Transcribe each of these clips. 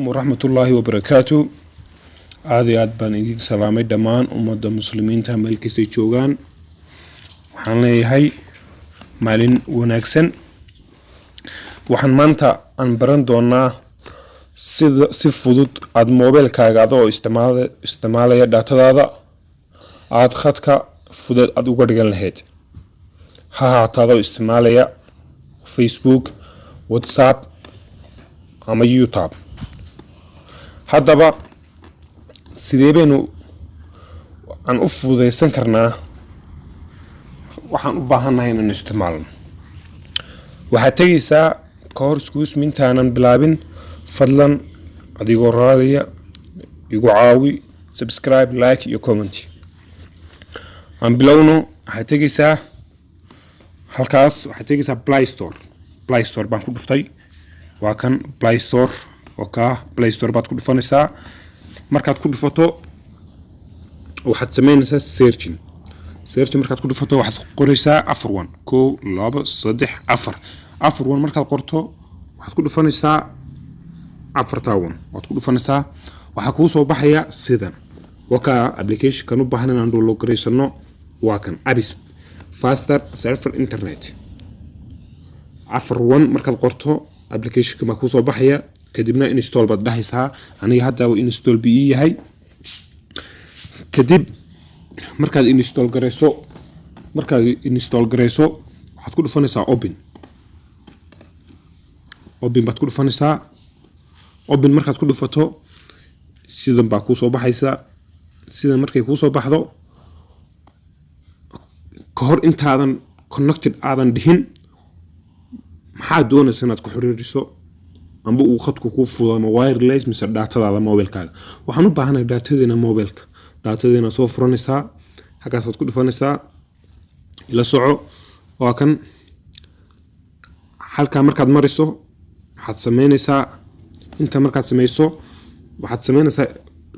Waraxmatullaahi wabarakaatu. Aada iyo aad baan idiin salaamay dhammaan ummadda muslimiinta meel kastay joogaan. Waxaan leeyahay maalin wanaagsan. Waxaan maanta aan baran doonaa sida si fudud aada moobeelkaaga adoo isticmaalaya datadaada aada khadka fudeed aada uga dhigan lahayd, ha ahaata adoo isticmaalaya Facebook, WhatsApp ama YouTube. Haddaba sidee baynu aan u fududeysan karnaa waxaan u baahannahay inaan isticmaalno? Waxaad tegaysaa, ka hor iskuusmi intaanan bilaabin, fadlan adigoo raadaya igu caawi subscribe, like iyo comment. Aan bilowno. Waxaad tegaysaa halkaas, waxaad tegaysaa Play Store. Play Store baan ku dhuftay, waa kan Play Store oo kaa Play Store baad ku dhufanaysaa. Markaad ku dhufato waxaad sameynaysaa searching. Searching markaad ku dhufato waxaad qoraysaa 4 1, 1, 2, 3, 4, 4 1. Markaad qorto waxaad ku dhufanaysaa afartaa one waad ku dhufanaysaa. Waxaa kuu soo baxaya sidan. Waa kaa applicationkan u baahan inaan download garaysano, waa kan Abis Faster Server Internet. 4 1 markaad qorto applicationka baa kuusoo baxaya, kadibna install baad dhahaysaa. Aniga hadda install bi ii yahay. Kadib markaad install garayso waxaad ku dhufanaysaa open. Open baad ku dhufanaysaa. Open markaad ku dhufato sidan baa kuusoo baxaysa. Sidan markay kuusoo baxdo, ka hor intaadan connected aadan dhihin, maxaad doonaysa inaad ku xiriiriso amba uu khadku kuu fudo? Ama wireless mise datadaada mobilkaaga? Waxaan u baahanahay datadeena mobilka. Datadeena soo furanaysaa, halkaasaad ku dhufanaysaa. Ila soco, waa kan. Halkaa markaad mariso waxaad sameynaysaa, inta markaad sameyso waxaad sameynaysaa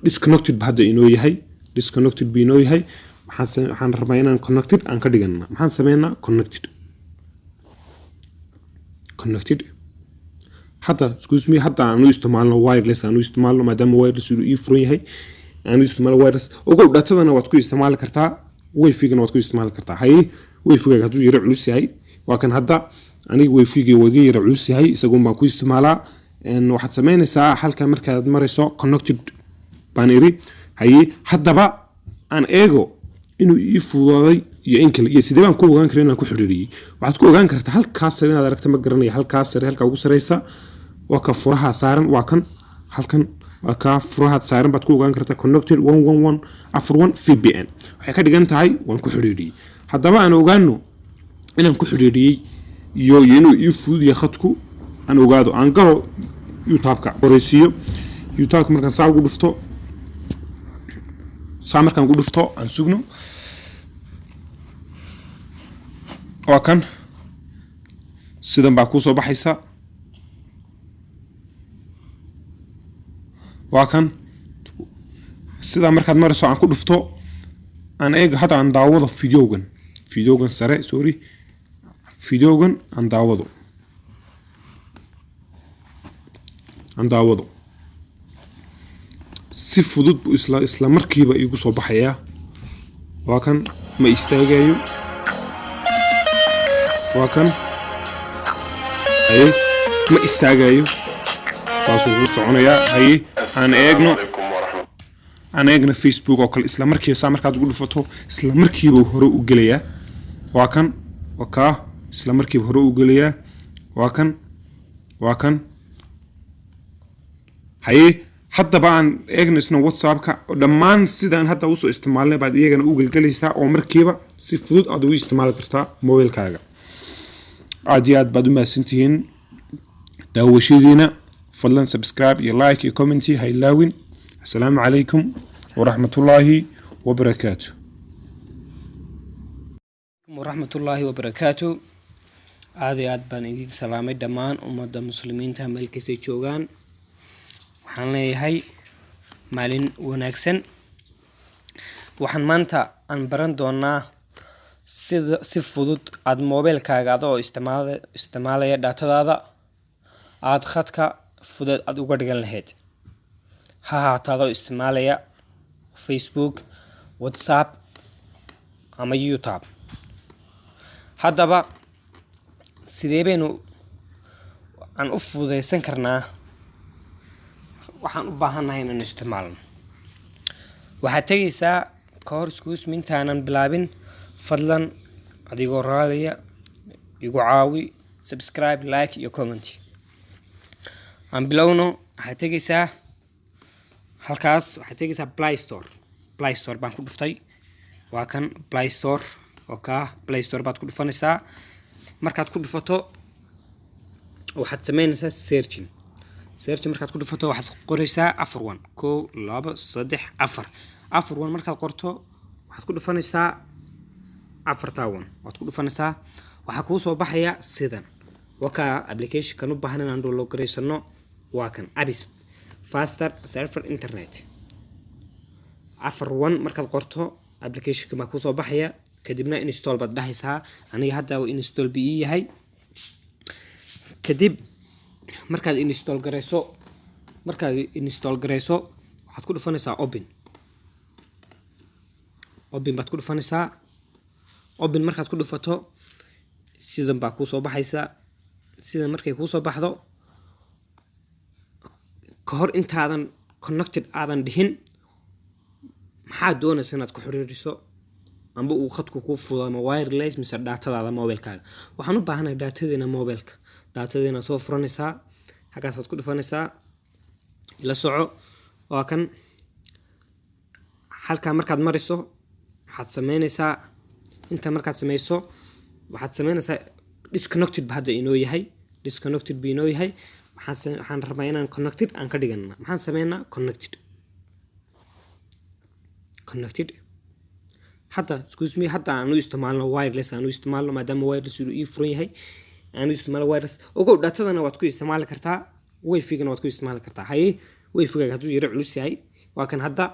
disconnected ba hadda inoo yahay, disconnected bu inoo yahay. Waxaan rabaa inaan connected aan ka dhigana. Maxaan sameynaa? Connected, connected. Hadda, excuse me, hadda aan u isticmaalno wireless, aan u isticmaalno, maadaama wireless uu ii furan yahay, aan u isticmaalo wireless. Ogow, datadana waad ku isticmaali kartaa, wifigana waad ku isticmaali kartaa. Haye, wifigaaga hadduu yaro culus yahay, waa kan. Hadda aniga wifiga waa iga yaro culus yahay, isagoon baan ku isticmaalaa. Waxaad sameynaysaa halka markaad marayso connected baan iri. Haye, haddaba aan eego inuu ii fududaaday iyo in kale, iyo sidee baan ku ogaan kara inaan ku xiriiriyey. Waxaad ku ogaan kartaa halkaas sare, inaad aragta ma garanaya, halkaas sare, halkaa ugu sareysa, waa ka furaha saaran, waa kan halkan, waa kaa furaha saaran baad ku ogaan kartaa. Connected 111 4 1 VPN waxay ka dhigan tahay waan ku xiriiriyey. Haddaba aan ogaano inaan ku xiriiriyey iyo inuu ii fudud yahay khadku. Aan ogaado, aan galo YouTube-ka, horeysiiyo YouTube-ka. Markaan saa ugu dhufto, saa markaan ugu dhufto, aan sugno, waa kan, sidan baa kuusoo baxaysa. Waa kan, sidaa markaad marayso aan ku dhufto, aan eego. Hadda aan daawado videogan, videogan sare, sorry, videogan aan daawado, aan daawado. Si fudud buu isla markiiba iigu soo baxayaa. Waa kan, ma istaagayo. Waa kan, haye, ma istaagayo, saasuu kuu soconayaa. Haye, aan eegno, aan eegno Facebook oo kale. Isla markiiba saa markaad ugu dhufato isla markiiba hore u gelayaa. Waa kan, waa kaa, isla markiiba hore u gelayaa. Waa kan, waa kan. Haye, haddaba aan eegno isna WhatsAppka. Dhammaan sidaan hadda usoo isticmaalnay baad iyagana u gelgelaysaa oo markiiba si fudud aad ugu isticmaali kartaa mobilkaaga. Aad iyo aad baad u mahadsantihiin daawashadiina. Fadlan subscribe iyo like iyo comment ha ilaawin. Assalaamu calaykum waraxmatullaahi wabarakaatu. Waraxmatullaahi wabarakaatu. Aada iyo aad baan idiin salaamay dhammaan ummadda muslimiinta meel kastay joogaan. Waxaan leeyahay maalin wanaagsan. Waxaan maanta aan baran doonaa sida si fudud aada moobeelkaaga adoo isticmaalaya datadaada aada khadka fudeed aada uga dhigan lahayd. Ha ahaato adoo isticmaalaya Facebook, WhatsApp ama YouTube. Haddaba sidee baynu aan u fududeysan karnaa waxaan u baahannahay inaan isticmaalno? Waxaad tegaysaa, ka hor, excuse me, intaanan bilaabin, fadlan adigoo raaliya igu caawi subscribe, like iyo comment. Aan bilowno. Waxaad tegaysaa halkaas, waxaad tegaysaa Play Store. Play Store baan ku dhuftay, waa kan Play Store oo kaa Play Store baad ku dhufanaysaa. Markaad ku dhufato, waxaad sameynaysaa searching. Searching markaad ku dhufato, waxaad qoraysaa 4 1, 1, 2, 3, 4, 4 1. Markaad qorto, waxaad ku dhufanaysaa afartaa one waad ku dhufanaysaa. Waxaa kuu soo baxaya sidan. Waa kaa applicationkan u baahan inaan download garaysano, waa kan, Abis Faster Server Internet. 4 1 markaad qorto, applicationka baa kuusoo baxaya. Kadibna install baad dhahaysaa. Aniga hadda install bi ii yahay. Kadib markaad install garayso, waxaad ku dhufanaysaa open. Open baad ku dhufanaysaa. Open markaad ku dhufato, sidan baa kuusoo baxaysa. Sidan markay kuusoo baxdo, ka hor intaadan connected aadan dhihin, maxaad doonaysa inaad ku xiriiriso amba uu khadku kuu fudo? Ama wireless mise datadaada mobilkaaga? Waxaan u baahanahay datadeena mobilka. Datadeena soo furanaysaa, xaggaasaad ku dhufanaysaa. Ila soco, waa kan. Halkaa markaad mariso, waxaad sameynaysaa, inta markaad sameyso, waxaad sameynaysaa disconnected ba hadda inoo yahay, disconnected ba inoo yahay. Waxaan rabaa inaan connected aan ka dhigana. Maxaan sameynaa? Connected, connected. Hadda, excuse me, hadda aan u isticmaalno wireless, aan u isticmaalno, maadaama wireless uu ii furan yahay, aan u isticmaalo wireless. Ogow, datadana waad ku isticmaali kartaa, wifigana waad ku isticmaali kartaa. Haye, wifigaaga hadduu yaro culus yahay, waa kan. Hadda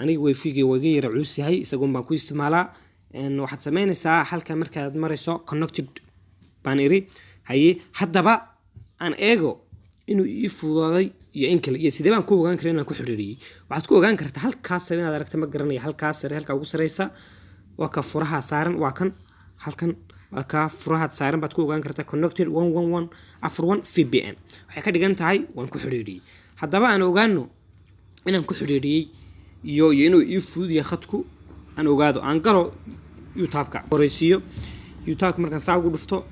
aniga wifiga waa iga yara culus yahay, isagoon baan ku isticmaalaa. Waxaad sameynaysaa, halka markaad marayso, connected baan iri. Haye, haddaba aan eego inuu ii fududaaday iyo in kale, iyo sidee baan ku ogaan kara inaan ku xiriiriyey. Waxaad ku ogaan kartaa halkaas sare inaad aragta ma garanaya. Halkaas sare, halkaa ugu sareysa, waa ka furaha saaran, waa kan halkan, waa ka furaha saaran baad ku ogaan kartaa. Connected 111 4 1 VPN waxay ka dhigan tahay waan ku xiriiriyey. Haddaba aan ogaano inaan ku xiriiriyey iyo inuu ii fudud yahay khadku. Aan ogaado, aan galo YouTube-ka, horeysiiyo YouTube-ka. Markaan saa ugu dhufto,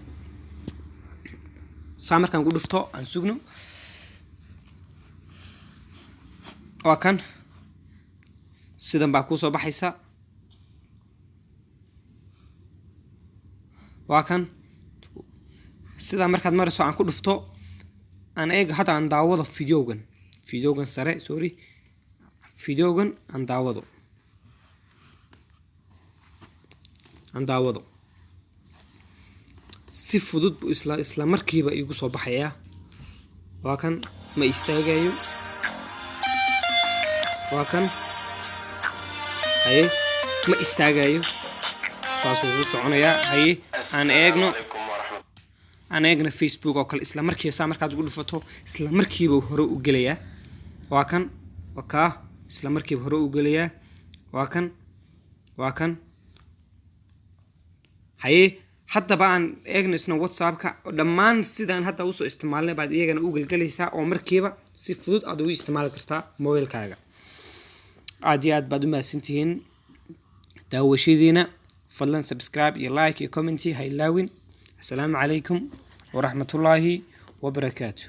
saa markaan ku dhufto, aan sugno, waa kan, sidan baa kuusoo baxaysa. Waa kan. Sidaa markaad marayso, aan ku dhufto, aan eego. Hadda aan daawado videogan, videogan sare, sorry, videogan aan daawado, aan daawado. Si fudud buu isla markiiba iigu soo baxayaa. Waa kan, ma istaagayo. Waa kan. Haye, ma istaagayo, saasuu kuu soconayaa. Haye, aan eegno, aan eegno Facebook oo kale. Isla markiiba saa markaad ugu dhufato, isla markiiba hore u gelayaa. Waa kan, waa kaa, isla markiiba hore u gelayaa. Waa kan, waa kan. Haye, haddaba aan eegno isna WhatsAppka. Dhammaan sidaan hadda usoo isticmaalnay baad iyagana u gelgelaysaa, oo markiiba si fudud aad ugu isticmaali kartaa mobilkaaga. Aad iyo aad baad u mahadsantihiin daawashadiina. Fadlan subscribe iyo like iyo comment ha ilaawin. Asalaamu calaykum waraxmatullaahi wabarakaatu.